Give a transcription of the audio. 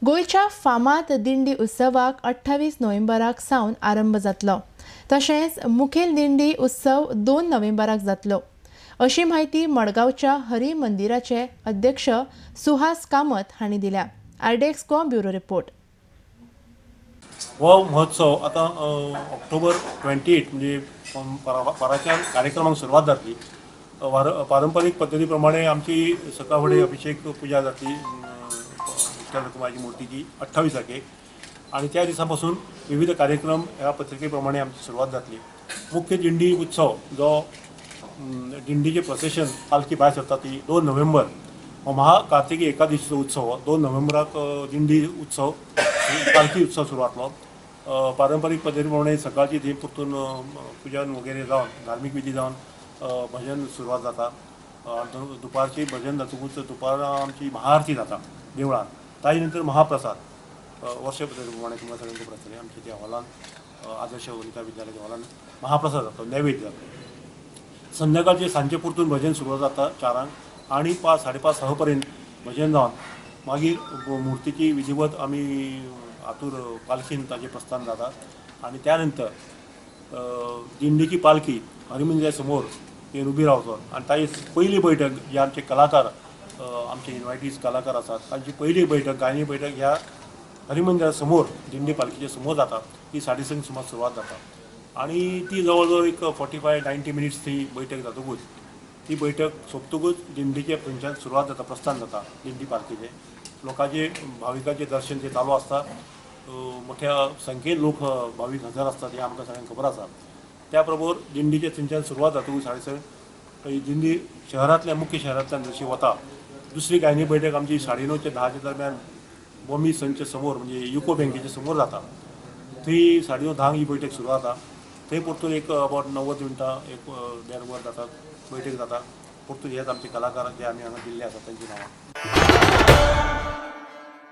गोंयच्या फामाद दिंडी उत्सवाक 28 नोव्हेंबराक सावन आरंभ जातलो. तशेंच मुखेल दिंडी उत्सव 2 नोव्हेंबराक जातलो, अशी म्हायती मडगांवच्या हरी मंदिराचे अध्यक्ष सुहास कामत हांणी दिल्या. RDX Goa, bureau report. हो महोत्सव आतां ऑक्टोबर 28 म्हणजे पराच्या कार्यक्रमाक सुरवात जातली. पारंपरीक पद्दती प्रमाणे आमची सकाळ फुडें अभिषेक पुजा जातली विठ्ठल रखुमाईची मूर्तीची 28 तारखेक आनी त्या दिसा पासून विविध कार्यक्रम ह्या पत्रिके प्रमाणे आमची सुरवात जातली. मुख्य दिंडी उत्सव जो दिंडीचे प्रोसेशन पालखी भायर सरता ती 2 नोव्हेंबर हो महाकार्तिकी एकादशीचो उत्सव. 2 नोव्हेंबराक दिंडी उत्सव, पालखी उत्सव सुरू जातलो. पारंपरीक पद्दती प्रमाणे सकाळची थंय परतून पुजन वगैरे जावन, धार्मीक विधी जावन भजन सुरवात जाता. दुपारची भजन जातकूच दुपारा आमची महाआरती जाता देवळान. ताजे नंतर महाप्रसाद. वर्ष पद्दती प्रमाणे तुमकां सगळ्यांक खबर आसतलें, आमच्या त्या हॉलान, आदर्श वनिता विद्यालयाच्या हॉलान महाप्रसाद जाता, नैवेद्य जाता. संध्याकाळचे सांजचे परतून भजन सुरवात जाता 4 आनी 5, 5:30, 6 पर्यंत भजन जावन मागीर मुर्तीची विधिवत आमी हातूर पालखीन ताजें प्रस्थान जाता आनी त्या नंतर दिंडीची पालखी हरिमंदिरा समोर ते उबी रावतो आनी ताजी पयली बैठक, जे आमचे कलाकार, आमचे इन्वायटीज कलाकार आसात, तांची पयली बैठक, गायनी बैठक ह्या हरिमंदिरा समोर, दिंडी पालखीच्या समोर जाता. ती 6:30 सुमार सुरवात जाता आनी ती जवळ जवळ एक 45 90 मिनिट्स ती बैठक जातकूच, ती बैठक सोंपतकूच दिंडीचे थंयच्यान सुरवात जाता, प्रस्थान जाता दिंडी पालखीचें. लोकांचे, भाविकांचे दर्शन ते चालू आसता. मोठ्या संख्येन लोक भावीक हजर आसतात हें आमकां सगळ्यांक खबर आसा. त्या बरोबर दिंडीचे थंयच्यान सुरवात जातकूच 6:30 ही दिंडी शहरांतल्या, मुख्य शहरांतल्यान जशी वता, दुसरी गायनी बैठक आमची 9:30 ते 10च्या दरम्यान बॉम्बे सनच्या समोर, म्हणजे युको बँकेच्या समोर जाता. थंय 9:30 10क ही बैठक सुरू जाता. थंय परतून एक अबावट 90 मिनटां, एक देड वर जाता, बैठक जाता. परतून हेच आमचे कलाकार जे आमी हांगा दिल्ले आसात तांची नांवां.